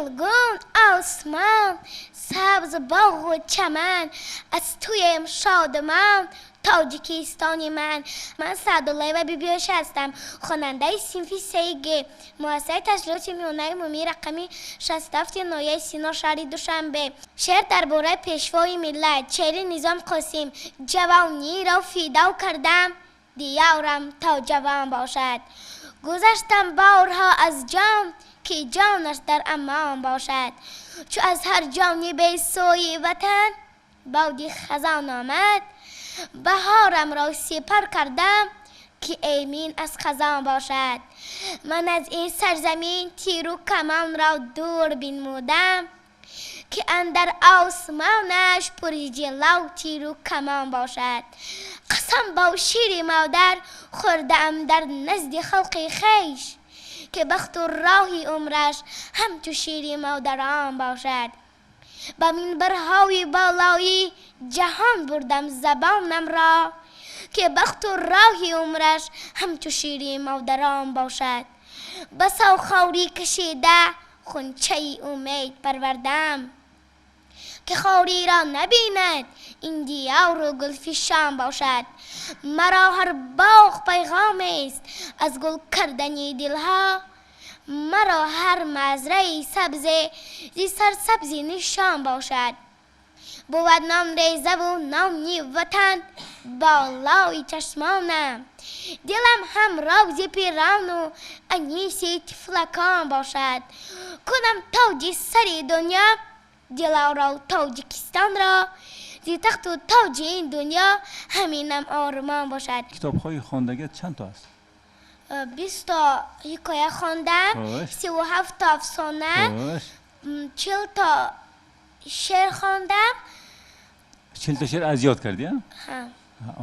Нилгун осмон, сабз боғу чаман, аз туем шодмон, Тоҷикистони ман. Ман Саъдуллоева Бибиёша ҳастам, хонандаи синфи сеи Г муассисаи таҳсилоти миёнаи умумии рақами 67 ноҳияи Сино, шаҳри Душанбе. Шеър дар бораи пешвои миллат, шеъри Низом Қосим. Ҷавониро фидо кардам, диёрам то ҷавон бошад. Гузаштам борҳо аз ҷон, ки ҷонаш дар амон бошад. Чу аз ҳар ҷонибе сӯи ватан боди хазон омад, баҳорамро сипар кардам, ки эмин аз хазон бошад. Ман аз ин сарзамин тиру камонро дур бинмудам, ки андар осмонаш пури ҷилав тиру камон бошад. Қасам бо шири модар хӯрдаам дар назди халқи хеш, ки бахту роҳи умраш ҳамчу шири модарон бошад. Ба минбарҳои болои ҷаҳон бурдам забонамро, ки бахту роҳи умраш ҳамчу шири модарон бошад. Басо хорӣ кашида хунчаи умед парвардам, ки хориро набинад ин диёру гулфишон бошад. Маро ҳар боғ пайғомест аз гул кардани дилҳо, маро ҳар мазраи сабзе зи сарсабзи нишон бошад. Бувад ном резаву номи ватан болои чашмонам, дилам ҳам рози пирону аниси тифлакон бошад. Кунам тоҷи сари дунё дилоро Тоҷикистонро, зи тахту тоҷи ин дунё ҳаминам ормон бошад. Китобҳои хондагиат чанд то аст? 20 то ҳикоя хондам, 37 то афсона, 40 то шеър хондам. 40 то шеър аз ёд кардӣ, а? Ҳа.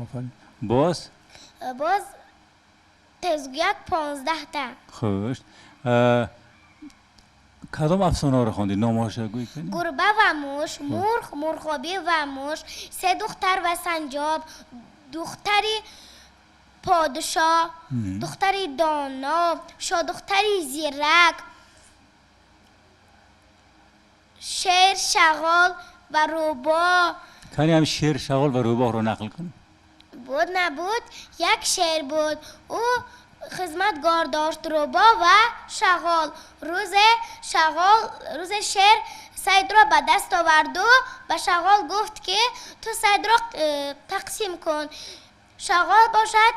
Офарин. Боз? Боз тезгӯяк 15 та. Хуш. Кадом афсонаҳоро хондӣ? Номҳояшро гӯй кунӣ? Гурба ва муш, мурғ, мурғобӣ ва муш, се духтар ва санҷоб, духтари подшоҳ, духтари доно, шоҳдухтари зирак, шер, шағол ва рӯбоҳ. Кани ҳам шер, шағол ва рӯбоҳро нақл кун. Буд набуд, як шер буд. Ӯ хизматгор дошт, рӯбоҳ ва шағол. Рӯзе шағол, рӯзе шер сайдро ба даст оварду ба шағол гуфт, ки ту сайдро тақсим кун. Шағол бошад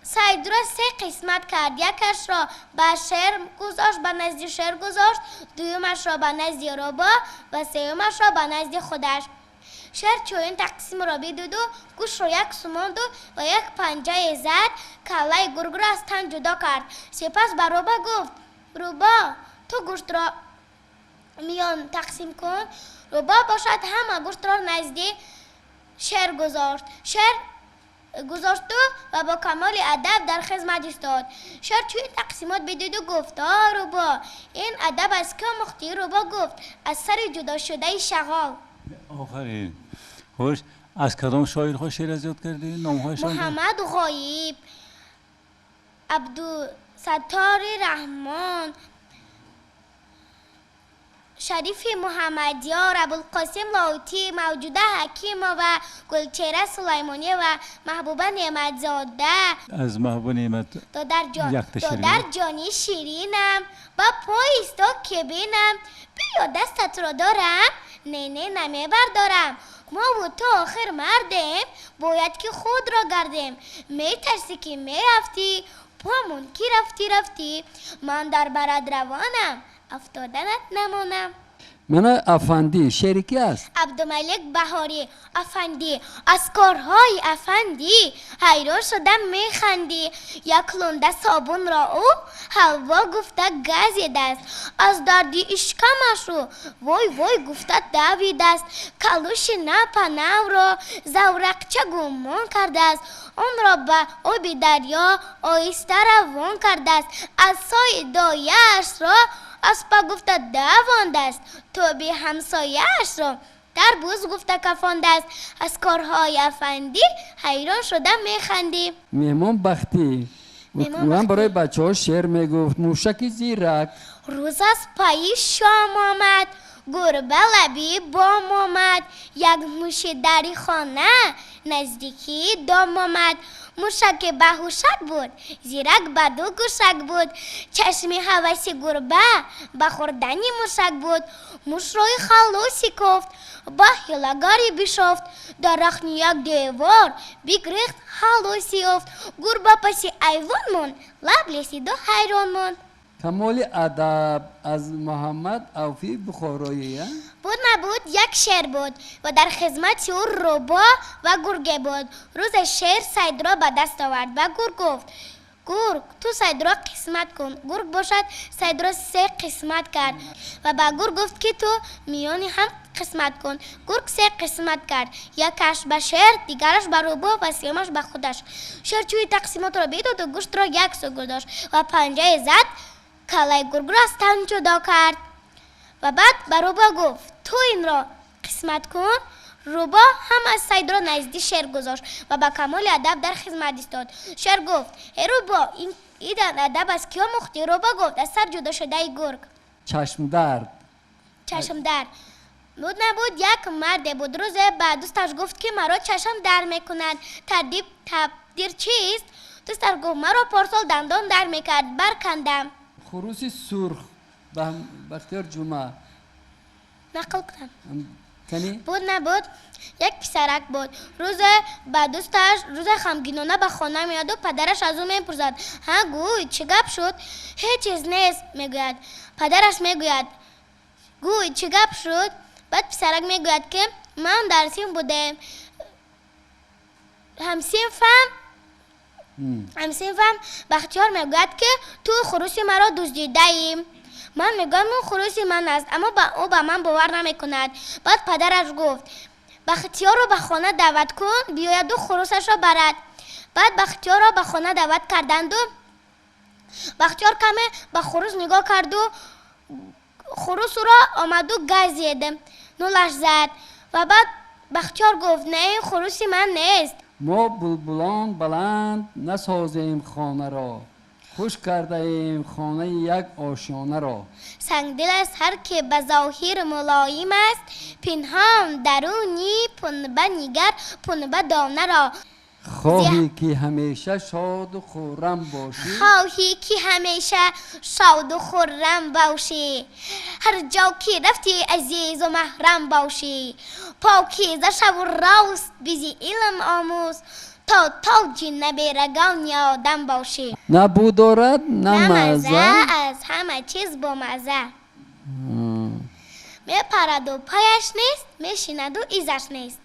сайдро се қисмат кард. Якашро ба шер гузошт, ба назди шер гузошт, дуюмашро ба назди рӯбоҳ ва сеюмашро ба назди худаш. Шер чунин тақсимро бидиду гӯшро як сумонду ва як панҷае зад, каллаи гургро аз тан ҷудо кард. Сипас ба рӯбоҳ гуфт: рӯбоҳ, ту гӯштро миён тақсим кун. Рӯбоҳ бошад ҳама гӯштро назди шер гузошт. Шер гузошту ва бо камоли адаб дар хизмат истод. Шер чунин тақсимот бидиду гуфт: о рӯбоҳ, ин адаб аз кӣ омӯхтӣ? Рӯбоҳ гуфт: аз сари ҷудошудаи шағол. Офарин. Хуш, аз кадом шоирҳо шеър аз ёд кардӣ? Номҳояшон? Муҳаммад Ғоиб, Абдусаттори Раҳмон, Шарифи Муҳаммадёр, Абулқосим Лоҳутӣ, Мавҷуда Ҳакимова, Гулчеҳра Сулаймониева, Маҳбуба Неъматзода. Аз Маҳбуба Неъмат Додарҷон, якта шеър бигӯ. Додарҷони ширинам, ба поисто ки бинам, биё дастатро дорам, не не намебардорам. Мову ту охир мардем, бояд ки худро гардем. Метарсӣ ки меафтӣ, помон ки рафтӣ рафтӣ, ман дар барад равонам, афтоданат намонам. Мана афандӣ шеъри ки аст? Абдумалик Баҳорӣ. Афандӣ, аз корҳои афандӣ ҳайрон шудам механдӣ. Як лунда собунро ӯ ҳалво гуфта газидааст, аз дарди ишкамашу вой вой гуфта давидааст. Калуши напанавро заврақча гумон кардааст, онро ба оби дарё оҳиста равон кардааст. Асои дояашро аспа гуфта давондааст, тоби ҳамсояашро тарбуз гуфта кафондааст. Аз корҳои афандӣ ҳайрон шуда механдӣ. Меҳмон Бахтӣ. Меҳмон Ман Бахтӣ. Барои бачаҳо шеър мегуфт. Мушаки зирак. Рӯз аз пайи шом омад, гурба лаби бом омад, як муши дари хона наздикии дом омад. Мушаке ба ҳушак буд, зирак ба ду гӯшак буд. Чашми ҳаваси гурба ба хӯрдани мушак буд. Муш роҳи халоси кофт, ба ҳилагарӣ бишофт. Дар рахни як девор бигрехт, халоси ёфт. Гурба паси айвон монд, лаб лесиду ҳайрон монд. Камоли адаб аз Муҳаммад Авфии Бухороӣ. Буд набуд, як шер буд ва дар хизмати ӯ рӯбоҳ ва гурге буд. Рӯзе шер сайдро ба даст овард. Ба гург гуфт: «Гург, ту сайдро қисмат кун». Гург бошад, сайдро се қисмат кард ва ба гург гуфт, ки ту миёни ҳам қисмат кун. Гург се қисмат кард: якаш ба шер, дигараш ба рӯбоҳ ва сеюмаш ба худаш. Шер чӯи тақсимотро бидоду гӯштро як сӯ гузошт ва панҷае зад, каллаи гургро аз тан ҷудо кард ва баъд ба рӯбоҳ гуфт: «Ту инро қисмат кун». Рӯбоҳ ҳама сайдро назди шер гузошт ва ба камоли адаб дар хизмат истод. Шер гуфт: «Э рӯбоҳ, ин адаб аз кӣ омӯхтӣ?» Рӯбоҳ гуфт: «Аз сар ҷудо шудаи гург». Чашмдард. Чашмдард. Буд набуд, як марде буд. Рӯзе ба дӯсташ гуфт, ки маро чашм дард мекунад, тадбир табдир чист? Дӯсташ гуфт: «Маро порсол дандон дард мекард, баркандам». Хуруси сурх, Бахтиёр Ҷума. Нақл кунам? Кани. Буд набуд, як писарак буд. Рӯзе ба дӯсташ, рӯзе ғамгинона ба хона меояду падараш аз ӯ мепурсад: «Ҳа, гӯй, чӣ гап шуд?» «Ҳеҷ чиз нест», мегӯяд. Падараш мегӯяд: «Гӯй, чӣ гап шуд?» Баъд писарак мегӯяд, ки ман дар синф будем, ҳамсинфам Бахтиёр мегӯяд, ки ту хуруси маро дуздидаӣ. Ман мегӯям, он хуруси ман аст, аммо ӯ ба ман бовар намекунад. Баъд падараш гуфт: «Бахтиёрро ба хона даъват кун, биёяду хурусашро барад». Баъд Бахтиёрро ба хона даъват карданду Бахтиёр каме ба хурус нигоҳ карду хурус ӯро омаду газид, нулаш зад. Ва баъд Бахтиёр гуфт: «Не, ин хуруси ман нест». Мо булбулон баланд насозем хонаро, хуш кардаем хонаи як ошёнаро. Сангдил аст ҳар ки ба зоҳир мулоим аст, пинҳон даруни пунба нигар пунба донаро. Хоҳӣ ки ҳамеша шоду хуррам бошӣ. Хоҳӣ ки ҳамеша шоду хуррам бошӣ, ҳар ҷо ки рафтӣ азизу маҳрам бошӣ. Покиза шаву рост бизи илм омӯз, то тоҷи наберагони одам бошӣ. На бӯ дорад, на на мазза, мазза, аз ҳама чиз бомазза. Мепараду паяш нест, мешинаду изаш нест.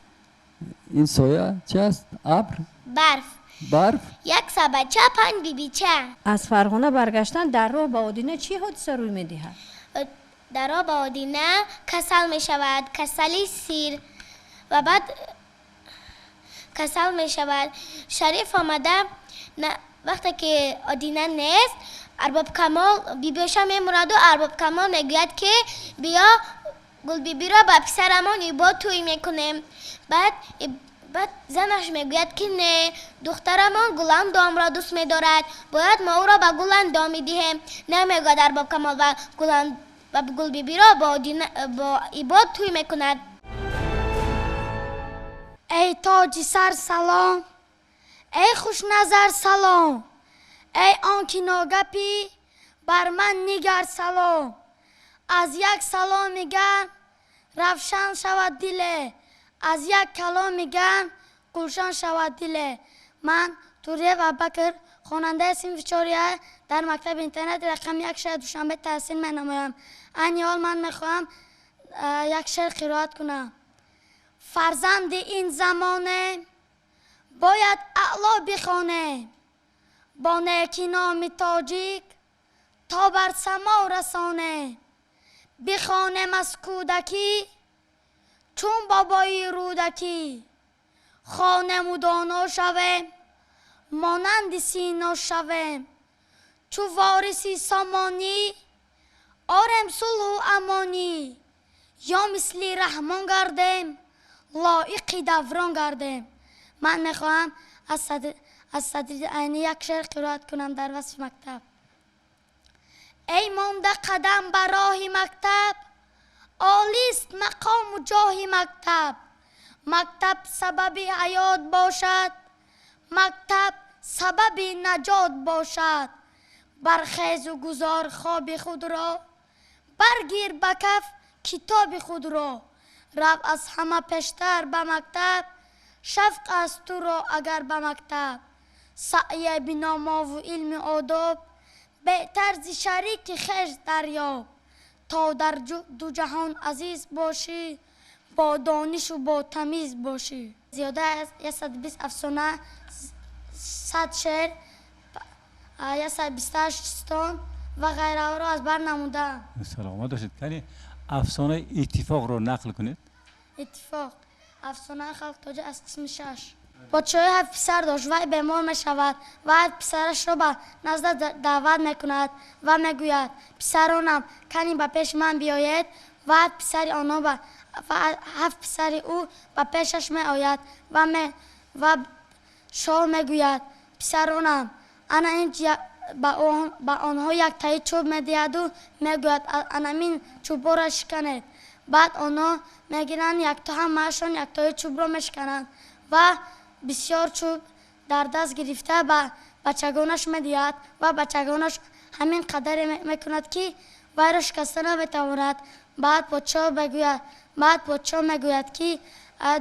Ин соя чи аст? Абр? Барф. Барф. Як сабача, панҷ бибича. Аз Фарғона баргаштан дар роҳ ба Одина чӣ ҳодиса рӯй медиҳад? Дар роҳ ба Одина касал мешавад, касали сил, ва баъд касал мешавад. Шариф омада, вақте ки Одина нест, Арбоб Камол бибиёша мемураду Арбоб Камол мегӯяд, ки биё, Гулбибиро ба писарамон Ибод тӯй мекунем. Баъд занаш мегӯяд, ки не, духтарамон Гуландомро дӯст медорад, бояд мо ӯро ба Гуландом медиҳем. Не, мегӯяд Арбоб Камол, ва Гулбибиро бо Ибод тӯй мекунад. Эй тоҷи сар салом, эй хушназар салом, эй он ки ногапӣ бар ман нигар салом. Аз як саломи гарм равшан шавад диле, аз як каломи гарм гулшан шавад диле. Ман Туриев Абубакр, хонандаи синфи чория дар мактаби интернати рақами як шаҳри Душанбе таҳсил менамоям. Айни ҳол ман мехоҳам як шеър қироат кунам. Фарзанди ин замоне бояд аъло бихонем, бо неки номи тоҷик то бар само расонем. Бихонем аз кӯдакӣ чун бобои Рӯдакӣ, хонему доно шавем, монанди Сино шавем. Чу вориси Сомонӣ орем сулҳу амонӣ, ё мисли Раҳмон гардем, лоиқи даврон гардем. Ман мехоҳам аз Садри Айнӣ як шеър қироат кунам дар васфи мактаб. Эй монда қадам ба роҳи мактаб, олист мақому ҷоҳи мактаб. Мактаб сабаби ҳаёт бошад, мактаб сабаби наҷот бошад. Бархезу гузор хоби худро, баргир ба каф китоби худро. Рав аз ҳама пештар ба мактаб, шафқ аст туро агар ба мактаб. Саъя биномову илми одоб, беҳтар зи шарики хеш дарёб. То дар ду ҷаҳон азиз бошӣ, бо донишу бо тамиз бошӣ. Зиёда аз 120 афсона, 100 шеър, 128 чистон ва ғайраҳоро аз бар намудаам. Саломат бошед. Кани афсонаи иттифоқро нақл кунед. Иттифоқ. Афсонаи халқ тоҷик аз қисми 6. Подшоҳӣ 7 писар дошт. Вай бемор мешавад ва 7 писарашро ба назда даъват мекунад ва мегӯяд: писаронам, кани ба пеши ман биёед. Ва 7 писари онҳо ва 7 писари ӯ ба пешаш меояд ва шоҳ мегӯяд: писаронам, ана ин ба онҳо як таи чӯб медиҳаду мегӯяд: анамин чӯбҳоро шиканед. Баъд онҳо мегиранд якто, ҳамаашон яктои чӯбро мешикананд ва бисёр чӯб дар даст гирифта ба бачагонаш медиҳад ва бачагонаш ҳамин қадаре мекунад, ки вайро шикаста наметавонад. Баъд подшоҳ мегӯяд, ки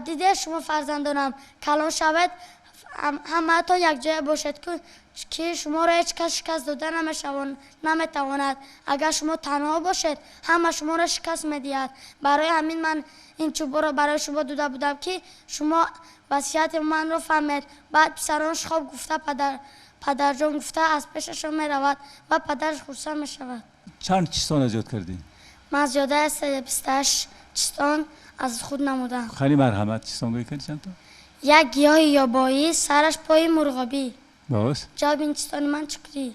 диде шумо фарзандонам, калон шавед, ҳамаатон якҷоя бошед, ки шуморо ҳеҷ кас шикаст дода наметавонад. Агар шумо танҳо бошед, ҳама шуморо шикаст медиҳад. Барои ҳамин ман ин чӯбҳоро барои шумо дода будам, ки шумо васияти манро фаҳмед. Баъд писаронаш хоб гуфта падарҷон гуфта аз пешашон меравад ва падараш хурсанд мешавад. Чанд чистон аз ёд кардӣ? Ман зиёда аз 128 чистон аз худ намудам. Хеле марҳамат, чистон гӯй кардӣ чанд то? Як гиёҳи ёбоӣ, сараш пои мурғобӣ. Боз? Ҷавоби ин чистони ман чукрӣ.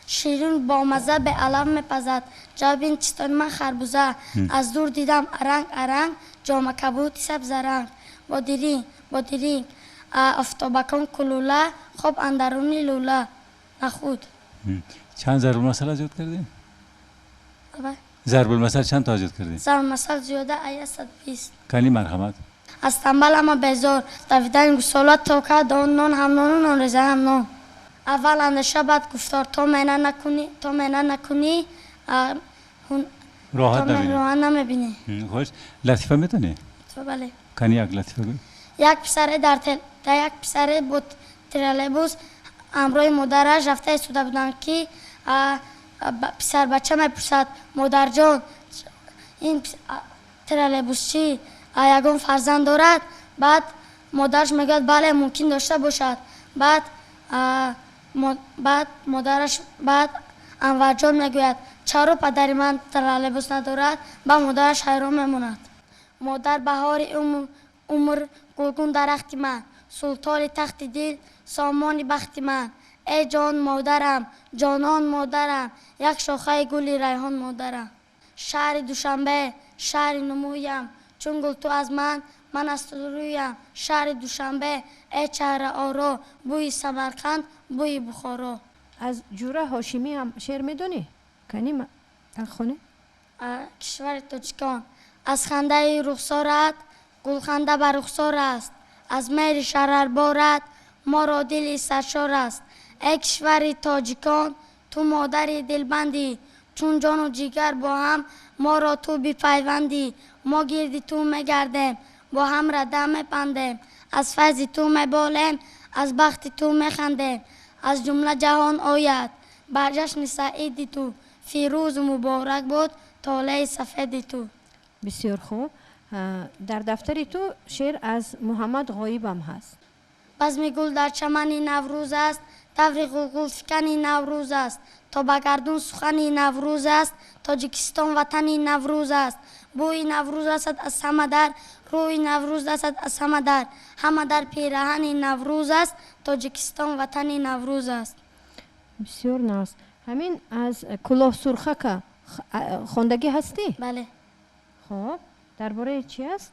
Ширин бомазза беалаф мепазад. Ҷавоби ин чистони ман харбуза. Аз дур дидам аранг аранг, ҷомакабути сабзаранг. Бодиринг, бодиринг, офтобакон кулула, хоб андаруни лула. Нахуд. Чанд зарбулмасал аз ёд кардӣ? Зарбулмасал чанд то аз ёд кардӣ? Зарбулмасал зиёда аз 120. Кани марҳамат. Аз танбал ҳама безор, давидани гусола то кад он нон ҳам нону нонреза ҳам нон. Аввал андеша, баъд гуфтор, то меҳнат накунӣ, то меҳнат накунӣ, роҳат намебинӣ. Хош, латифа метонӣ? Бале. Кани як латифа гӯй. Як писаре дар як писаре бо троллейбус ҳамроҳи модараш рафта истода буданд, ки писарбача мепурсад: модарҷон, ин троллейбусчӣ ягон фарзанд дорад? Баъд модараш мегӯяд: бале, мумкин дошта бошад. Баъд модараш баъд Анварҷон мегӯяд: чаро падари ман троллейбус надорад? Ба модараш ҳайрон мемонад. Модар баҳори умр, гулгун дарахти ман, султони тахти дил, сомони бахти ман. Эй ҷон модарам, ҷонон модарам, як шохаи гули райҳон модарам. Шаҳри Душанбе, шаҳри нумӯям, чун гул ту аз ман, ман аз ту рӯям. Шаҳри Душанбе, эй чаҳраоро, бӯи Самарқанд, бӯи Бухоро. Аз Ҷура Ҳошимӣ ҳам шеър медонӣ? Кани хонӣ? Кишвари тоҷикон. Аз хандаи рухсорат гулханда ба рухсор аст, аз меҳри шарарборат моро дили саршор аст. Эй кишвари тоҷикон, ту модари дилбандӣ, чун ҷону ҷигар бо ҳам моро ту бипайвандӣ. Мо гирди ту мегардем, бо ҳам рада мепандем, аз файзи ту меболем, аз бахти ту механдем. Аз ҷумла ҷаҳон ояд бар ҷашни саиди ту, фирӯзу муборак буд толеи сафеди ту. Бисёр хуб. Дар дафтари ту шеър аз Муҳаммад Ғоибам ҳаст. Базми гул дар чамани наврӯз аст, таври ғулғулфикани наврӯз аст, то ба гардун сухани наврӯз аст, Тоҷикистон ватани наврӯз аст. Бӯи наврӯз расад аз ҳама дар, рӯи наврӯз расад аз ҳама дар, ҳама дар пираҳани наврӯз аст, Тоҷикистон ватани наврӯз аст. Бисёр нағз. Ҳамин аз кулоҳ сурхака хондагӣ ҳастӣ? Бале. Хоб, дар бораи чӣ аст?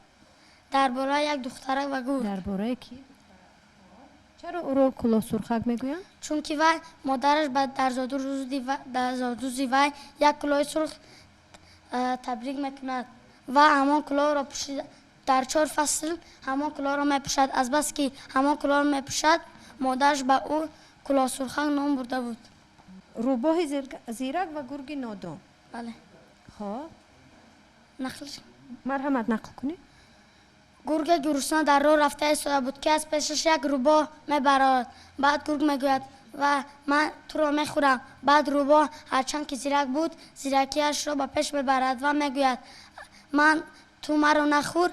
Дар бораи як духтарак ва гург. Дар бораи ки? Чаро ӯро кулоҳсурхак мегӯянд? Чунки вай модараш дар зодрӯзи вай як кулоҳи сурх табрик мекунад ва ҳамон кулоҳро пӯшида дар 4 фасл ҳамон кулоҳро мепӯшад. Аз бас ки ҳамон кулоҳро мепӯшад, модараш ба ӯ кулоҳсурхак ном бурда буд. Рӯбоҳи зирак ва гурги нодон. Бале. Хоб, нақл. Марҳамат, нақл кунед. Гурге гурусна дар роҳ рафта истода буд, ки аз пешаш як рӯбоҳ мебарад. Баъд гург мегӯяд: ва ман туро мехӯрам. Баъд рӯбоҳ ҳарчанд ки зирак буд, зиракиашро ба пеш мебарад ва мегӯяд: ман ту маро нахӯр,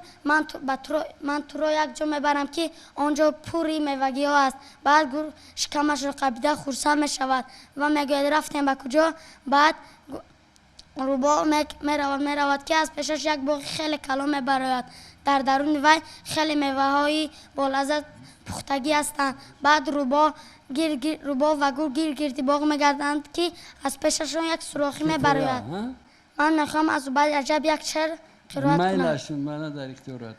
ман туро як ҷо мебарам, ки он ҷо пури мевагиҳо аст. Баъд гург шикамашро қабида хурсанд мешавад ва мегӯяд: рафтем ба куҷо? Баъд рӯбоҳ меравад, ки аз пешаш як боғи хеле калон мебарояд. Дар даруни вай хеле меваҳои болаззат пухтагӣ ҳастанд. Баъд рӯбоҳ ва гург гиргирди боғ мегарданд, ки аз пешашон як сурохӣ мебарояд. Ман мехоҳам аз Убайд Раҷаб як шеър қироат кунам. Майлашун, мана дар ихтиёрат.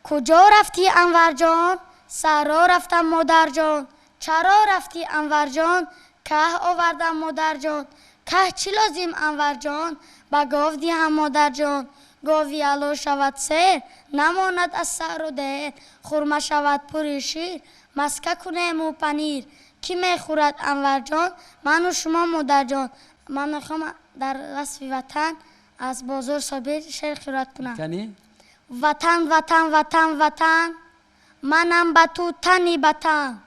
Куҷо рафтӣ, Анварҷон? Саҳро рафтам, модарҷон. Чаро рафтӣ, Анварҷон? Каҳ овардам, модарҷон. Каҳ чӣ лозим, Анварҷон? Ба гов диҳам, модарҷон. Гови ало шавад сер, намонад аз сару дер. Хурма шавад пури шир, маска кунему панир. Кӣ мехӯрад, Анварҷон? Ману шумо, модарҷон. Ман мехоҳам дар васфи ватан аз Бозор Собир шеър қироат кунам. Ватан, ватан, ватан, ватан, манам ба ту тани батан.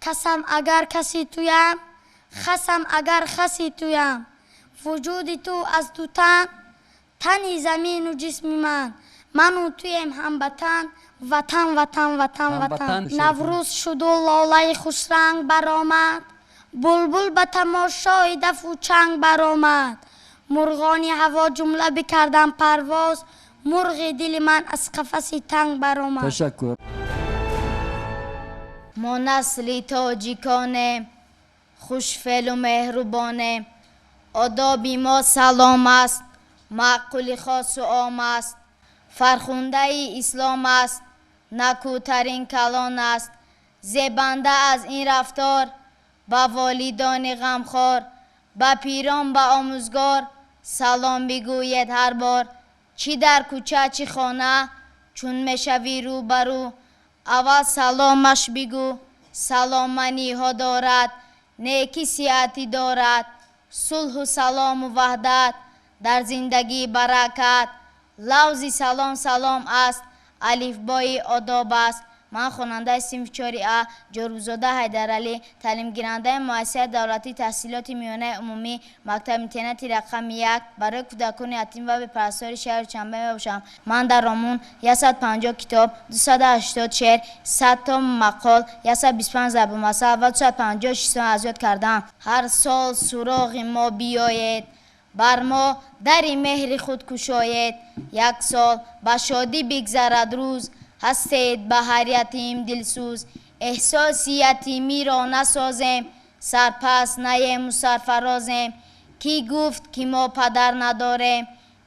Касам агар каси туям, хасам агар хаси туям. Вуҷуди ту аз ду тан, тани замину ҷисми ман. Ману туем ҳамватан, ватан, ватан, ватан, ватан. Наврӯз шуду лолаи хушранг баромад, булбул ба тамошои дафу чанг баромад. Мурғони ҳаво ҷумла бикардам парвоз, мурғи дили ман аз қафаси танг баромад. Ташаккур. Мо насли тоҷиконем, хушфеълу меҳрубонем. Одоби мо салом аст, маъқули хосу ом аст. Фархундаи ислом аст, накӯтарин калон аст. Зебанда аз ин рафтор, ба волидони ғамхор, ба пирон, ба омӯзгор салом бигӯед ҳар бор. Чӣ дар кӯча, чӣ хона, чун мешавӣ рӯбарӯ, аввал саломаш бигӯ. Саломаниҳо дорад, неки сиҳатӣ дорад, сулҳу салому ваҳдат, дар зиндагӣ баракат. Лавзи салом салом аст, алифбои одоб аст. Ман хонандаи синфи 4А Ҷорӯзода Ҳайдаралӣ, таълимгирандаи муассисаи давлатии таҳсилоти миёнаи умумӣ, мактаби интернати рақами 1 барои кӯдакони ятим ва бепарастори шаҳри Душанбе мебошам. Ман дар Ромун 150 китоб, 280 шеър, 100 то мақол, 125 зарбулмасал ва 250 шисон аз ёд кардаам. Ҳар сол суроғи мо биёед, бар мо дари меҳри худ кушоед. Як сол ба шодӣ бигзарад рӯз, ҳастед ба ҳар ятим дилсӯз. Эҳсоси ятимиро насозем, сарпас наему сарфарозем. Кӣ гуфт, ки мо падар надорем?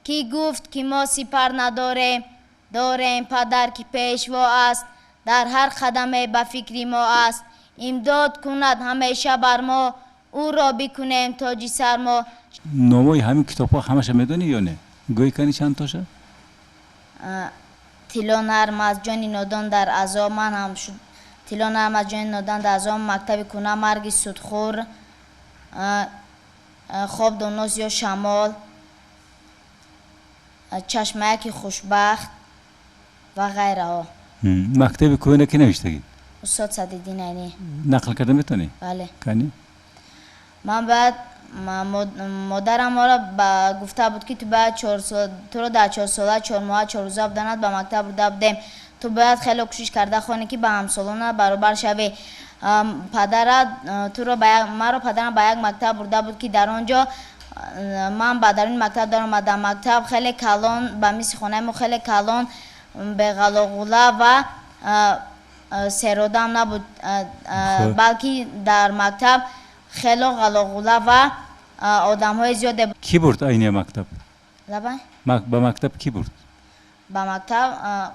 Кӣ гуфт, ки мо сипар надорем? Дорем падар, ки пешво аст, дар ҳар қадаме ба фикри мо аст. Имдод кунад ҳамеша бар мо, ӯро бикунем тоҷи сармо. Номои ҳамин китобҳо ҳамаша медонӣ ё не? Гӯй кани чанд тоша? Тилло нарм аз ҷони нодон дар азоб, ман ҳам шуд тилло нарм аз ҷони нодон дар азоб, мактаби куна, марги судхӯр, хоб донос ё шамол, чашмаяки хушбахт ва ғайраҳо. Мактаби кӯҳна ки навиштагӣ? Устод Садриддин Айнӣ. Нақл карда метавонӣ? Бале. Кани? Ман бояд модарам моро гуфта буд, ки ту бояд туро дар 4 сола, 4 моҳа, 4 рӯза буданат ба мактаб бурда будем. Ту бояд хеле кӯшиш карда хонӣ, ки ба ҳамсолона баробар шавӣ. Падарат туро маро падарам ба як мактаб бурда буд, ки дар он ҷо ман ба даруни мактаб даромадам. Мактаб хеле калон, ба мисли хонаи мо хеле калон, беғалоғула ва серодам набуд, балки дар мактаб хело ғалоғула ва одамҳои зиёде. Кӣ бурд айни мактаб? Лабай? Ба мактаб кӣ бурд? Ба мактаб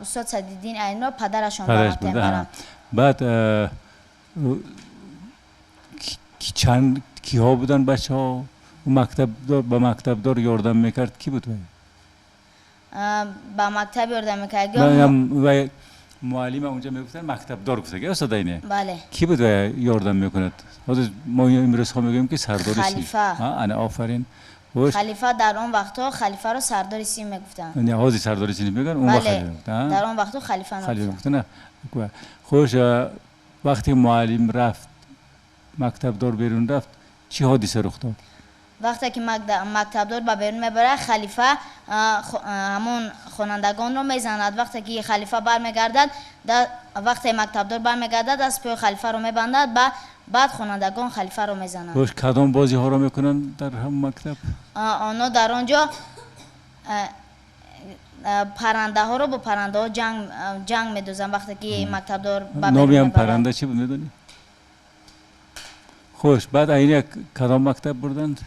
устод Садриддин Айниро падарашон Падараш ба мактаб бурда, баранд. Баъд Чанд киҳо буданд бачаҳо? Мактабдор ба мактабдор ёрдам мекард, кӣ буд вай? Ба мактаб ёрдам мекард. Вай муаллима унҷа мегуфтанд мактабдор гуфта, устод айне? Бале. Кӣ буд вай ёрдам мекунад? Ҳозир мо имрӯзҳо мегӯем ки сардори синф. Халифа. Ана, офарин. Халифа дар он вақтҳо халифаро сардори синф мегуфтанд. Не, ҳозир сардори синф мегӯянд, он вақт халифа. Дар он вақтҳо халифа мегуфтанд. Хуш, вақте муаллим рафт, мактабдор берун рафт, чӣ ҳодиса рух дод? Вақте ки мактабдор ба берун мебарад, халифа ҳамон хонандагонро мезанад. Вақте ки халифа бармегардад, вақте мактабдор бармегардад, аз пои халифаро мебандад, баъд хонандагон халифаро мезананд. Бош, кадом бозиҳоро мекунанд дар ҳам мактаб? Онҳо дар он ҷо паррандаҳоро бо паррандаҳо ҷанг медозанд. Вақте ки мактабдор ба берун Номи ҳам мебарад. парранда чӣ буд, медонӣ? Хуш, баъд айни кадом мактаб бурданд?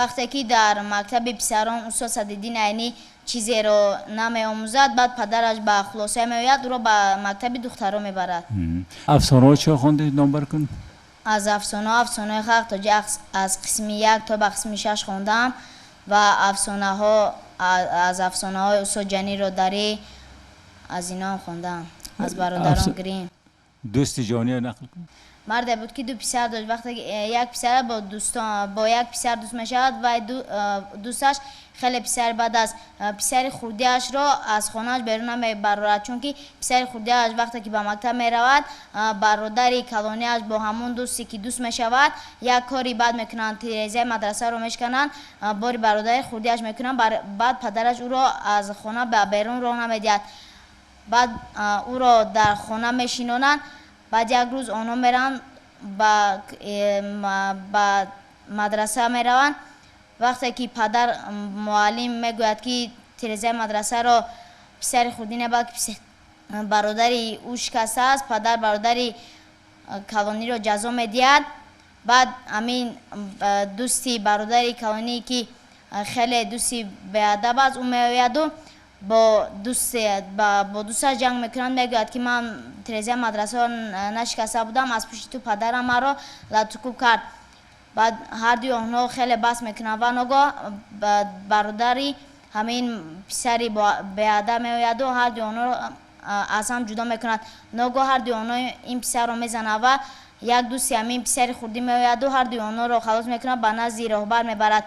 Вақте ки дар мактаби писарон устод Садриддин Айнӣ чизеро намеомӯзад, баъд падараш ба хулосае меояд, ӯро ба мактаби духтаро мебарад. Афсонаҳо чиҳо хондед, номбар кун? Аз афсонаҳо афсонаҳои халқ тоҷи аз қисми 1 то ба қисми 6 хондам ва афсонаҳо аз афсонаҳои устод Ҷанил Родарӣ аз инҳоам хондам, аз бародарон Грим. Дӯсти ҷониро нақл кун. Марде буд ки ду писар дошт. Вақте як писар бо як писар дӯст мешавад, вай дӯсташ хеле писари бад аст. Писари хурдиашро аз хонааш берун намебарорад, чунки писари хурдиаш вақте ки ба мактаб меравад, бародари калониаш бо ҳамон дӯсте ки дӯст мешавад, як кори бад мекунанд, тирезаи мадрасаро мешкананд, бори бародари хурдиаш мекунанд, баъд падараш ӯро аз хона ба берун роҳ намедиҳад. Баъд ӯро дар хона мешинонанд. Баъд як рӯз онҳо мераванд ба мадраса мераванд. Вақте ки падар муаллим мегӯяд ки тирезаи мадрасаро писари хурдӣ не, балки бародари ӯ шикастааст, падар бародари калониро ҷазо медиҳад. Баъд ҳамин дӯсти бародари калонӣ ки хеле дӯсти беадаб аст, ӯ меояду бо дӯсташ ҷанг мекунанд. Мегӯяд ки ман тирезаи мадрасаро нашикаста будам, аз пушти ту падарам маро латукӯб кард. Баъд ҳардуи онҳо хеле баҳс мекунанд ва ногоҳ бародари ҳамин писари беадаб меояду ҳардуи онҳоро аз ҳам ҷудо мекунад. Ногоҳ ҳардуи онҳо ин писарро мезанад ва як дӯсти ҳамин писари хурдӣ меояду ҳардуи онҳоро халос мекунад, ба назди роҳбар мебарад.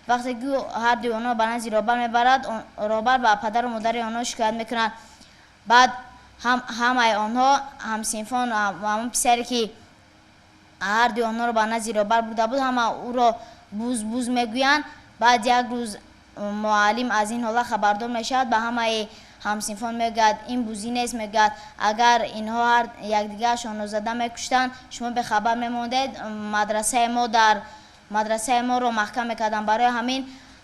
Вақте ки ҳардуи онҳо ба назди роҳбар мебарад, роҳбар ба падару модари онҳо шикоят мекунад. Баъд ҳамаи онҳо ҳамсинфон, ҳамон писаре ки ҳардуи онҳоро ба назди роҳбар бурда буд, ҳама ӯро буз буз мегӯянд. Баъд як рӯз муаллим аз ин ҳолат хабардор мешавад, ба ҳамаи ҳамсинфон мегӯяд ин бузӣ нест, мегӯяд агар инҳо ҳар якдигарашонро зада мекуштанд, шумо бехабар мемондед, мадрасаи моро маҳкам мекарданд. Барои ҳамин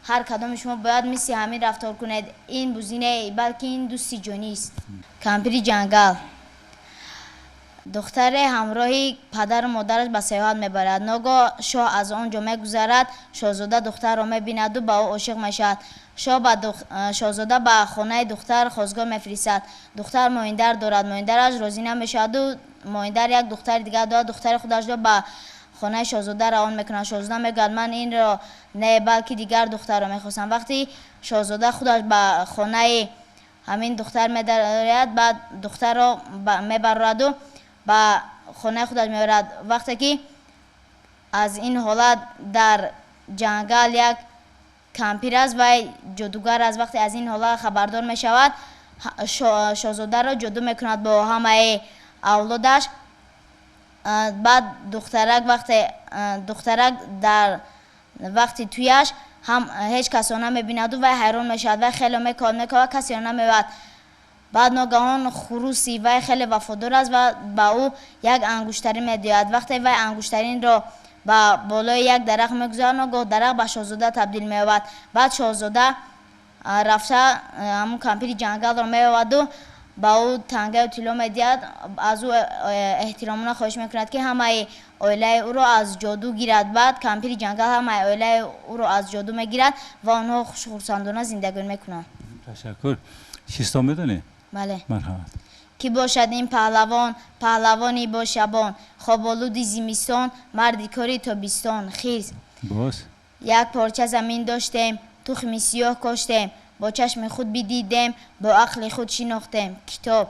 ҳар кадоми шумо бояд мисли ҳамин рафтор кунед. Ин бузӣ не, балки ин дӯсти ҷонист. Кампири ҷангал. Духтаре ҳамроҳи падару модараш ба сайёҳат мебарад. Ногоҳ шоҳ аз он ҷо мегузарад, шоҳзода духтарро мебинаду ба ӯ ошиқ мешавад. Шоҳзода ба хонаи духтар хостгор мефиристад. Духтар моҳиндар дорад, моҳиндараш розӣ намешаваду моҳиндар як духтари дигар дорад, духтари худашро ба хонаи шоҳзода равон мекунад. Шоҳзода мегӯяд ман инро не, балки дигар духтарро мехостам. Вақти шоҳзода худаш ба хонаи ҳамин духтар медарояд, баъд духтарро мебарораду ба хонаи худаш меорад. Вақте ки аз ин ҳолат дар ҷангал як кампир аст, вай ҷодугар аст. Вақте аз ин ҳолат хабардор мешавад, шоҳзодаро ҷоду мекунад бо ҳамаи авлодаш. Баъд духтарак вақте духтарак дар вақти туяш ҳам ҳеҷ касро намебинаду вай ҳайрон мешавад, вай хеле мекобад, касеро намеояд. Баъд ногаҳон хуруси вай хеле вафодор аст ва ба ӯ як ангуштарин медиҳад. Вақте вай ангуштаринро ба болои як дарахт мегузорад, ногоҳ дарахт ба шоҳзода табдил меёбад. Баъд шоҳзода рафта ҳамон кампири ҷангалро меёбаду ба ӯ тангаю тилло медиҳад. Аз ӯ эҳтиромона хоҳиш мекунад ки ҳамаи оилаи ӯро аз ҷоду гирад. Баъд кампири ҷангал ҳамаи оилаи ӯро аз ҷоду мегирад ва онҳо хушхурсандона зиндагӣ мекунанд. Ташаккур. Шистон медонӣ? Бале. Марҳамат. Ки бошад ин паҳлавон, паҳлавони бо шабон, хоболуди зимистон, марди кори тобистон. Хирс. Боз. Як порча замин доштем, тухми сиёҳ коштем, бо чашми худ бидидем, бо ақли худ шинохтем. Китоб.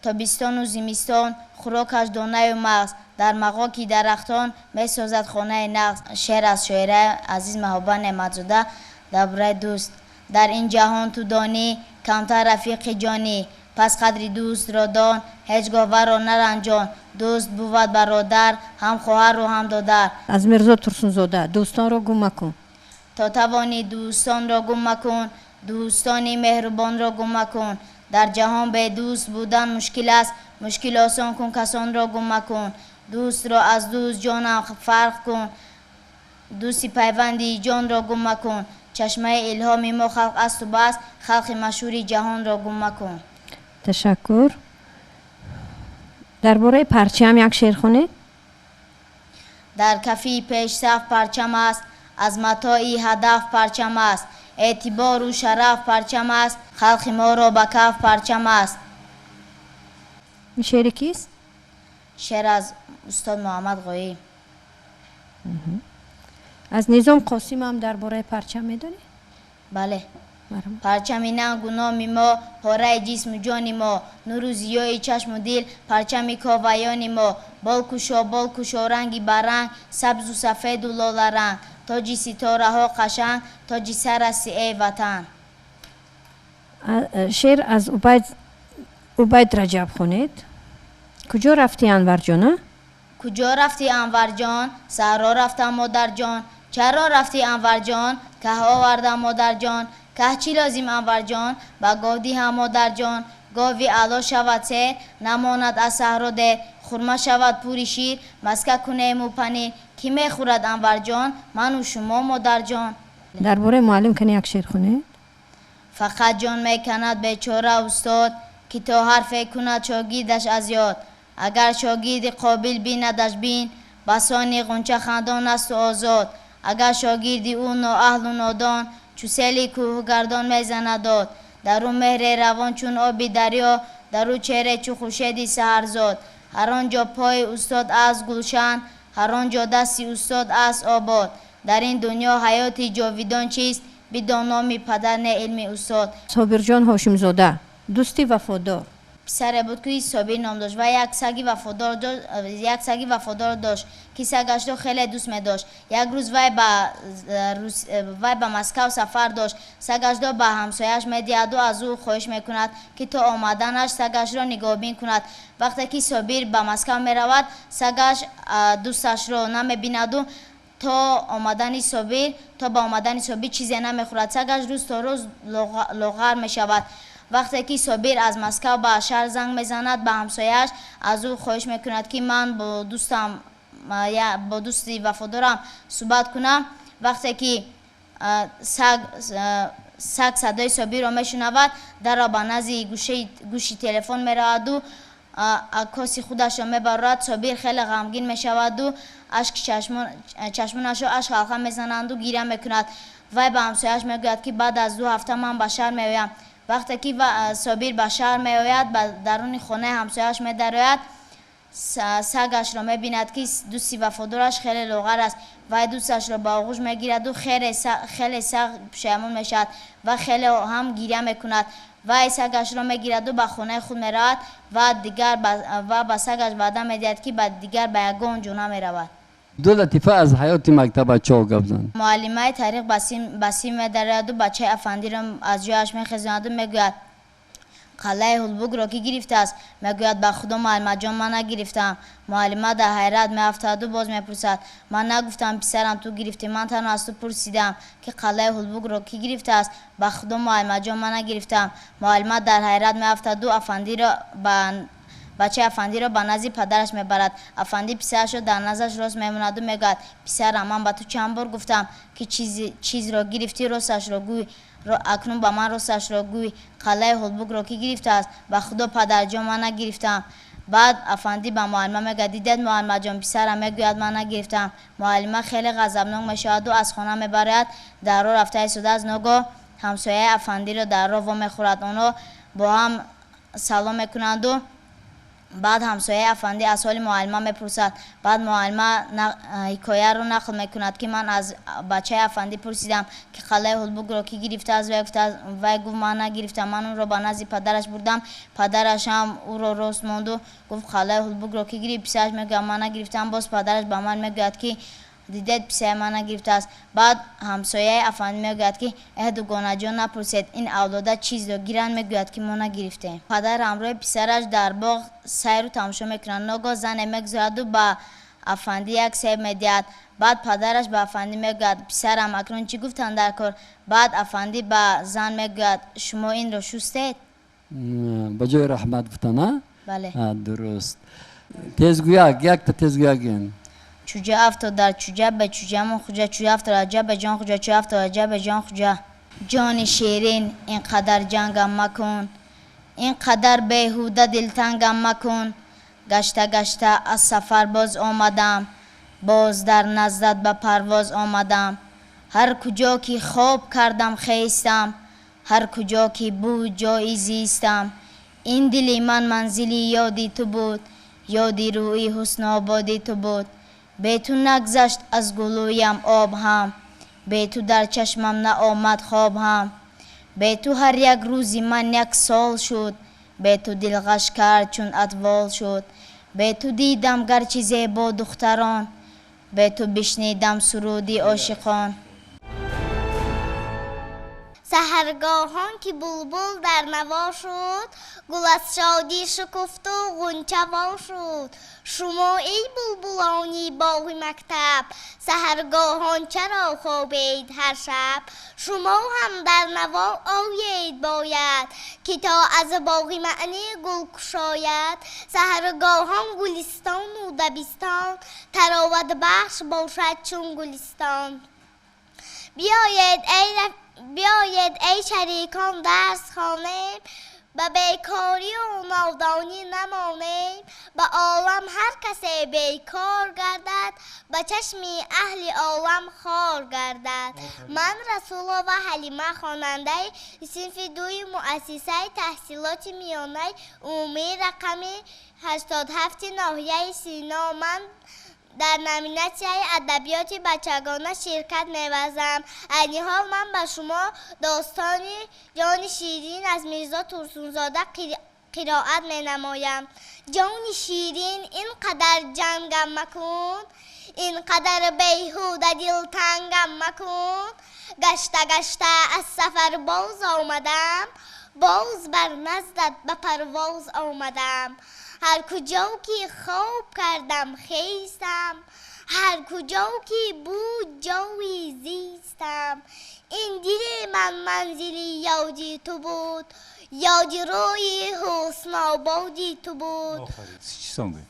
Тобистону зимистон, хӯрокаш донаю мағз, дар мағоки дарахтон месозад хонаи нағз. Шеър аз шоираи Азиз Маҳбуба Неъматзода дар бораи дӯст. Дар ин ҷаҳон ту донӣ, камтар рафиқи ҷонӣ, пас қадри дӯстро дон, ҳеҷ гоҳ варо наранҷон. Дӯст бувад бародар, ҳам хоҳару ҳам додар. Аз Мирзо Турсунзода дӯстонро гум макун. То тавонӣ дӯстонро гум макун, дӯстони меҳрубонро гум макун. Дар ҷаҳон бе дӯст будан мушкил аст, мушкил осон кун, касонро гум макун. Дӯстро аз дӯст ҷонам фарқ кун, дӯсти пайванди ҷонро гум макун. Чашмаи илҳоми мо халқ асту бас, халқи машҳури ҷаҳонро гум макун. Ташаккур. Дар бораи парчам як шеър хонед. Дар кафи пешсаф парчам аст, аз матои ҳадаф парчам аст, эътибору шараф парчам аст, халқи моро ба каф парчам аст. Ин шеъри кист? Шеър аз устод Муҳаммад Ғоиб. Аз Низом Қосимам дар бораи парчам медонӣ? Бале. Парчами нангу номи мо, пораи ҷисму ҷони мо, нуру зиёи чашму дил, парчами коваёни мо. Бол кушо, бол кушо, ранги баранг, сабзу сафеду лоларанг, тоҷи ситораҳо қашанг, тоҷи сарасти эй ватан. Шеър аз Убайд Раҷаб хонед. Куҷо рафтӣ, Анварҷон? Куҷо рафтӣ, Анварҷон? Саҳро рафтам, модарҷон. Чаро рафтӣ, Анварҷон? Каҳ овардам, модарҷон. Каҳ чӣ лозим, Анварҷон? Ба гов диҳам, модарҷон. Гови аъло шавад сер, намонад аз саҳро дер. Хурма шавад пури шир, маска кунему панир. Кӣ мехӯрад, Анварҷон? Ману шумо, модарҷон. Дар бораи муаллим кани як шеър хонед. Фақат ҷон меканад бечора устод, ки то ҳарфе кунад шогирдаш аз ёд. Агар шогирди қобил бинадаш бин, басони ғунча хандон асту озод. Агар шогирди ӯ ноаҳлу нодон, чу сели кӯҳгардон мезанад дод. Дар ӯ меҳре равон чун оби дарё, дар ӯ чеҳре чу хуршеди саҳарзод. Ҳар он ҷо пои устод аст гулшан, ҳар он ҷо дасти устод аст обод. Дар ин дунё ҳаёти ҷовидон чист, бидон номи падар не илми устод. Собирҷон Ҳошимзода, дӯсти вафодор. Писаре буд, ки Собир ном дошт ва як саги вафодор дошт, як саги вафодор дошт, ки сагашро хеле дӯст медошт. Як рӯз вай ба Москав сафар дошт. Сагашро ба ҳамсояаш медиҳаду аз ӯ хоҳиш мекунад, ки то омаданаш сагашро нигоҳбин кунад. Вақте ки Собир ба Москав меравад, сагаш дӯсташро намебинаду то омадани Собир, то ба омадани Собир чизе намехӯрад. Сагаш рӯз то рӯз лоғар мешавад. Вақте ки Собир аз Москав ба шаҳр занг мезанад ба ҳамсояаш, аз ӯ хоҳиш мекунад, ки ман бо дӯстам, бо дӯсти вафодорам суҳбат кунам. Вақте ки саг садои Собирро мешунавад, дарро ба назди гӯши телефон мераваду аккоси худашро мебарорад. Собир хеле ғамгин мешаваду ашки чашмонашро ашк ҳалқа мезананду гиря мекунад. Вай ба ҳамсояаш мегӯяд, ки баъд аз 2 ҳафта ман ба шаҳр меоям. Вақте ки Собир ба шаҳр меояд, ба даруни хонаи ҳамсояаш медарояд, сагашро мебинад, ки дӯсти вафодораш хеле лоғар аст. Вай дӯсташро ба оғӯш мегираду хеле сахт пушаймон мешавад ва хеле ҳам гиря мекунад. Вай сагашро мегираду ба хонаи худ меравад ва дигар ва ба сагаш ваъда медиҳад, ки ба дигар ба ягон ҷо намеравад. Ду латифа аз ҳаёти мактабачаҳо гап зан. Муаллимаи таърих ба сим медарояду бачаи афандиро аз ҷояш мехезонаду мегӯяд: қалъаи Ҳулбукро ки гирифтааст? Мегӯяд: ба худо, муаллимаҷон, ман нагирифтаам. Муаллима дар ҳайрат меафтаду боз мепурсад: ман нагуфтам, писарам, ту гирифтӣ, ман танҳо аз ту пурсидам, ки қалъаи Ҳулбукро ки гирифтааст. Ба худо, муаллимаҷон, ман нагирифтаам. Муаллима дар ҳайрат меафтаду афандиро ба бачаи афандиро ба назди падараш мебарад. Афанди писарашро дар наздаш рост мемонаду мегӯяд: писарам, ман ба ту чанд бор гуфтам, ки чизро гирифтӣ, росташро гӯй. Акнун ба ман росташро гӯй, қалъаи Ҳулбукро ки гирифтааст? Ба худо, падарҷон, ман нагирифтам. Баъд афандӣ ба муаллима мегӯяд: дидед, муаллимаҷон, писарам мегӯяд, ман нагирифтам. Муаллима хеле ғазабнок мешаваду аз хона мебарояд. Дар роҳ рафта истодааст, ногоҳ ҳамсояи афандиро дар роҳ вомехӯрад. Онҳо бо ҳам Салом мекунанду баъд ҳамсояи афандӣ аз ҳоли муаллима мепурсад. Баъд муаллима ҳикояро нақл мекунад, ки ман аз бачаи афандӣ пурсидам, ки қалаи ҳулбукро кӣ гирифтааст. Вай гуфт: ман нагирифтам, ман онро ба назди падараш бурдам. Падараш ҳам ӯро рост монду гуфт: қалаи ҳулбукро кӣ гирифт? Писараш мегӯяд: ман нагирифтам. Боз падараш ба ман мегӯяд, ки дидед, писари ман нагирифтааст. Баъд ҳамсояи афандӣ мегӯяд, ки э, дугонаҷон, напурсед, ин авлода чизро гиранд, мегӯяд, ки мо нагирифтем. Падар ҳамроҳи писараш дар боғ сайру тамошо мекунанд. Ногоҳ зане мегузараду ба афандӣ як себ медиҳад. Баъд падараш ба афандӣ мегӯяд: писарам, акнун чӣ гуфтанд дар кор? Баъд афандӣ ба зан мегӯяд: шумо инро шустед? Ба ҷои раҳмат гуфтан, а? Бале. Дуруст. Тезгӯяк, якта тезгӯяк ин. Чӯҷа афтод дар чӯҷа, ба чӯҷамон хуҷа, чӯҷа афтод дар ҷа, ба ҷон хуҷа, чӯҷа афтод дар ҷа, ба ҷон хуҷа. Ҷони ширин, ин қадар ҷангам макун, ин қадар беҳуда дилтангам макун. Гашта гашта аз сафар боз омадам, боз дар наздат ба парвоз омадам. Ҳар куҷо ки хоб кардам, хестам, ҳар куҷо ки буд ҷои зистам. Ин дили ман манзили ёди ту буд, ёди рӯи ҳуснободи ту буд. Бе ту нагзашт аз гулӯям об ҳам, бе ту дар чашмам наомад хоб ҳам. Бе ту ҳар як рӯзи ман як сол шуд, бе ту дил ғаш кард, чун атвол шуд. Бе ту дидам гарчи зебо духтарон, бе ту бишнидам суруди ошиқон. Саҳаргоҳон ки булбул дар наво шуд, гул аз шодӣ шукуфту ғунча во шуд. Шумо, эй булбулони боғи мактаб, саҳаргоҳон чаро хобед ҳар шаб? Шумо ҳам дар наво оед бояд, ки то аз боғи маънӣ гул кушояд. Саҳаргоҳон гулистону дабистон тароватбахш бошад чун гулистон. Биёед, эй шарикон, дарс хонем, ба бекорию нодонӣ намонем. Ба олам ҳар касе бекор гардад, ба чашми аҳли олам хор гардад. Ман Расулова Ҳалима, хонандаи синфи дуи муассисаи таҳсилоти миёнаи умумии рақами 87-и ноҳияи Сино. Ман дар номинатсияи адабиёти бачагона ширкат меварзам. Айни ҳол ман ба шумо достони Ҷони ширин аз Мирзо Турсунзода қироат менамоям. Ҷони ширин, ин қадар ҷангам макун, ин қадар беҳуда дилтангам макун. Гашта гашта аз сафар боз омадам, боз бар наздат ба парвоз омадам. Ҳар куҷо ки хоб кардам, хестам, ҳар куҷо ки буд ҷои зистам. Ин дили ман манзили ёди ту буд, ёди рӯи ҳуснободи ту буд. Чӣ сон гӯй?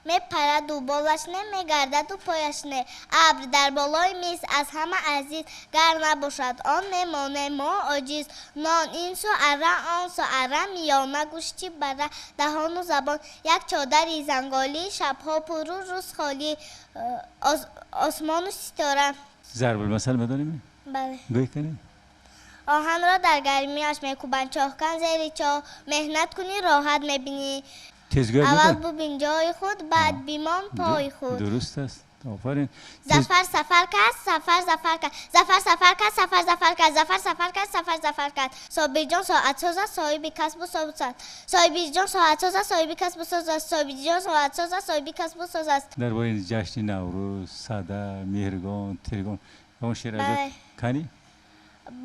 Мепараду болаш не, мегардаду пояш не. Абр дар болои миз аз ҳама азиз, гар набошад он, мемонем мо оҷиз. Нон ин су, арра он су, арра миёна, гӯшти бара, даҳону забон. Як чодари занголӣ, шабҳо пуру рӯз холӣ, осмону ситора. Зарбулмасал медонем? Бале. Гӯй кунем. Оҳанро дар гармиаш мекӯбанд, чоҳкан зери чоҳ. Меҳнат кунӣ, роҳат мебинӣ. Тезгӯяк. Аввал бубин ҷои худ, баъд бимон пои худ. Дуруст аст, офарин. Зафар сафар кард, сафар зафар кард, Зафар сафар кард, сафар зафар кард, Зафар сафар кард, сафар зафар кард. Собирҷон соатсоз аст, соҳиби касбу соз аст. Собирҷон соатсоз аст, соҳиби касбу соз аст. Собирҷон соатсоз аст, соҳиби касбу соз аст. Дар бораи ҷашни Наврӯз, Сада, Меҳргон, Тиргон он шеър Бале. Кани.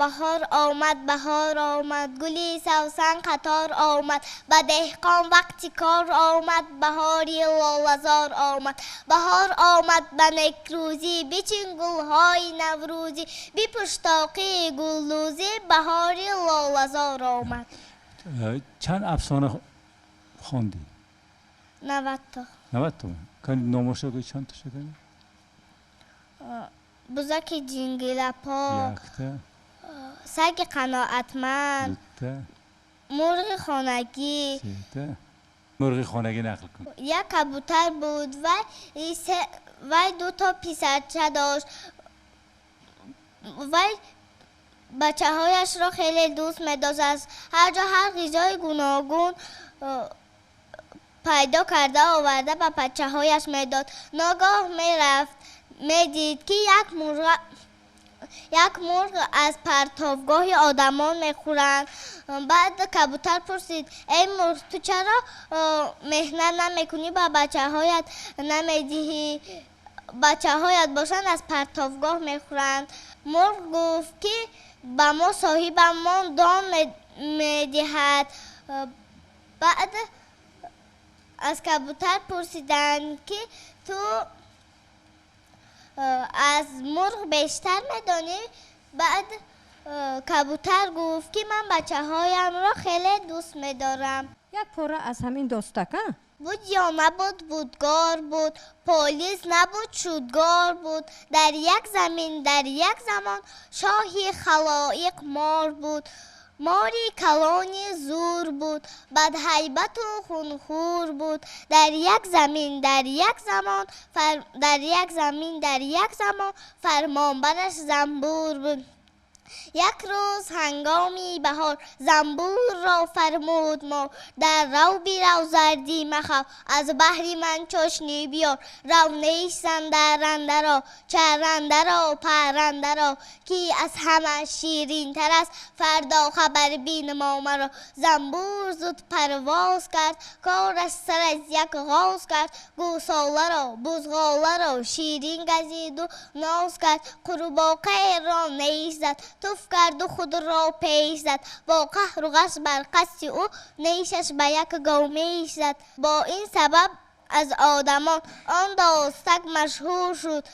Баҳор омад, баҳор омад, гули савсан қатор омад, ба деҳқон вақти кор омад, баҳори лолазор омад. Баҳор омад ба некрӯзӣ, бичин гулҳои наврӯзӣ, бипӯш тоқии гулдӯзӣ, баҳори лолазор омад. Чанд афсона хондӣ? 90 то. 90 то. Кани, номоша гӯй, чанд тоша, кани. Бузаки ҷингилапо. Якта. Саги қаноатманд. Дута. Мурғи хонагӣ. Сета. Мурғи хонагӣ нақл кун. Як кабутар буд, вай ду то писарча дошт. Вай Бачаҳояшро хеле дӯст медошт. Ҳар ҷо ҳар ғизои гуногун пайдо карда оварда ба бачаҳояш медод. Ногоҳ мерафт, медид, ки як мурғ аз партовгоҳи одамон мехӯранд. Баъд кабутар пурсид: «Эй мурғ, ту чаро меҳнат намекунӣ, ба бачаҳоят намедиҳӣ? Бачаҳоят бошанд, аз партовгоҳ мехӯранд». Мурғ гуфт, ки ба мо соҳибамон дон медиҳад. Баъд аз кабутар пурсиданд, ки ту аз мурғ бештар медонӣ? Баъд кабутар гуфт, ки ман бачаҳоямро хеле дӯст медорам. Як пора аз ҳамин достак, а? Буд ё набуд, будгор буд, полис набуд, шудгор буд. Дар як замин, дар як замон, шоҳи халоиқ мор буд. Мори калони зур буд, бадҳайбату хунхӯр буд. Дар як замин, дар як замон, дар як замин, дар як замон, фармонбараш занбур буд. Як рӯз ҳангоми баҳор занбурро фармуд мор: «Дар рав, бирав, зардӣ махав, аз баҳри ман чошнӣ биёр. Рав, неш зан дарандаро, чарандаро, паррандаро, ки аз ҳама ширинтар аст. Фардо хабар бинмо маро». Занбур зуд парвоз кард, кораш сар аз як оғоз кард. Гӯсоларо, бузғоларо ширин газиду ноз кард. Қурбоқаеро неш зад, туф карду худро пеш зад. Бо қаҳру ғаш бар қасди ӯ нешаш ба як говмеш зад. Бо ин сабаб аз одамон он достак машҳур шуд,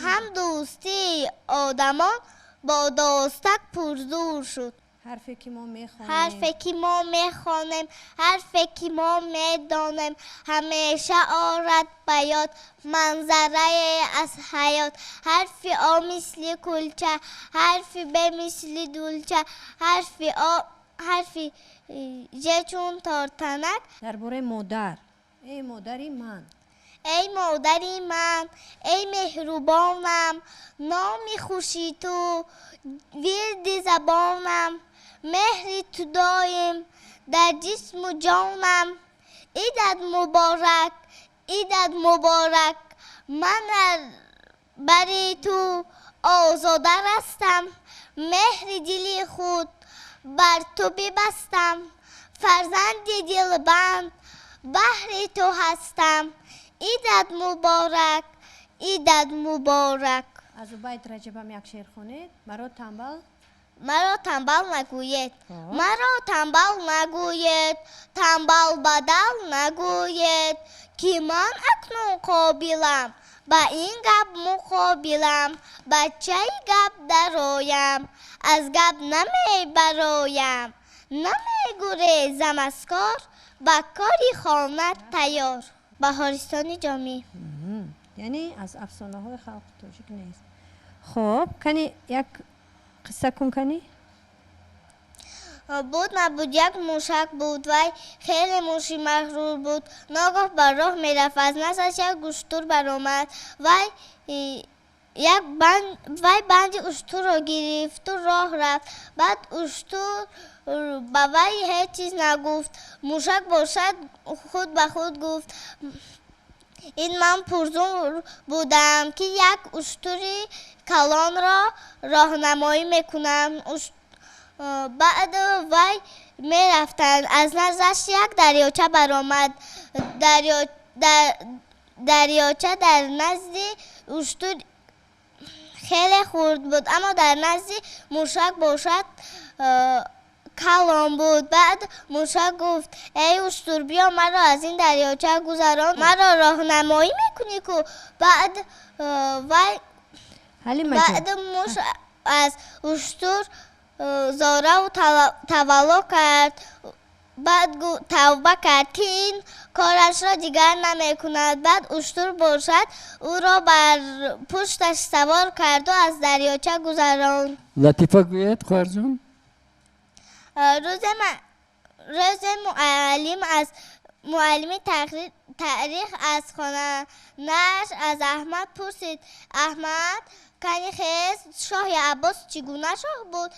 ҳам дӯстии одамон бо достак пурзур шуд. Ҳарфе ки мо мехонем. Ҳарфе ки мо мехонем, ҳарфе ки мо медонем, ҳамеша орад ба ёд манзарае аз ҳаёт. Ҳарфи О мисли кулча, ҳарфи Б мисли дулча, ҳарфи О, ҳарфи Ж чун тортанак. Дар бораи модар. Эй модари ман. Эй модари ман, эй меҳрубонам, номи хуши ту вирди забонам, меҳри ту доим дар ҷисму ҷонам. Идат муборак, идат муборак, ман дар бари ту озода растам, меҳри дили худ бар ту бибастам, фарзанди дилбанд баҳри ту ҳастам. Идат муборак, идат муборак. Аз Убайд Раҷабам як шеър хонед. Маро тамбал. Маро тамбал нагӯед, маро тамбал нагӯед, тамбал бадал нагӯед, ки ман акнун қобилам ба ин гап муқобилам, бачаи гап дароям, аз гап намебароям, намегурезам аз кор, ба кори хона тайёр. Баҳористони Ҷомӣ. Яъне аз афсонаҳои халқи тоҷик нест. Хоб, кани, як қисса кун, кани. Буд набуд, як мушак буд. Вай хеле муши мағрур буд. Ногоҳ бар роҳ мерафт, аз наздаш як уштур баромад. Вай як вай банди уштурро гирифту роҳ рафт. Баъд уштур ба вай ҳеҷ чиз нагуфт. Мушак бошад, худ ба худ гуфт: «Ин ман пурзур будам, ки як уштури калонро роҳнамоӣ мекунам». Баъд вай мерафтанд, аз наздаш як дарёча баромад. Дарёча дар назди уштур хеле хурд буд, аммо дар назди мушак бошад, калон буд. Баъд мушак гуфт: «Эй уштур, биё, маро аз ин дарёча гузарон, маро роҳнамоӣ мекунӣ ку». Баъд вай баъд муш аз уштур зораву тавалло кард. Баъд тавба кард, ки ин корашро дигар намекунад. Баъд уштур бошад, ӯро бар пушташ савор карду аз дарёча гузаронд. Латифа гӯед, хоҳарҷон. Рӯзе муаллим аз муаллими Таърих аз хонааш аз Аҳмад пурсид: Аҳмад, кани хез, шоҳи Аббос чӣ гуна шоҳ буд?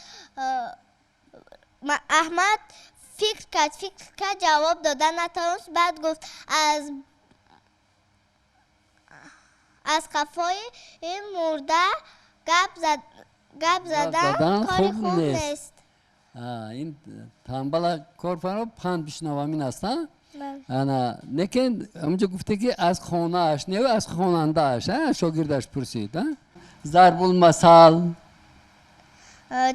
Аҳмад фикр кард, фикр кард, ҷавоб дода натавонист. Баъд гуфт: аз қафои мурда гап задан кори хуб нест. Ин танбала кор фаро панд бишнавам ин аст, а? Ана, лекин ҳамҷо гуфте ки аз хонааш не, аз хонандааш, шогирдаш пурсид. Зарбулмасал.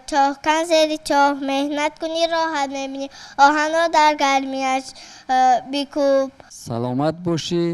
Чоҳкан зери чоҳ, меҳнат кунӣ, роҳат мебинӣ, оҳанро дар гармиаш бикӯб. Саломат бошӣ.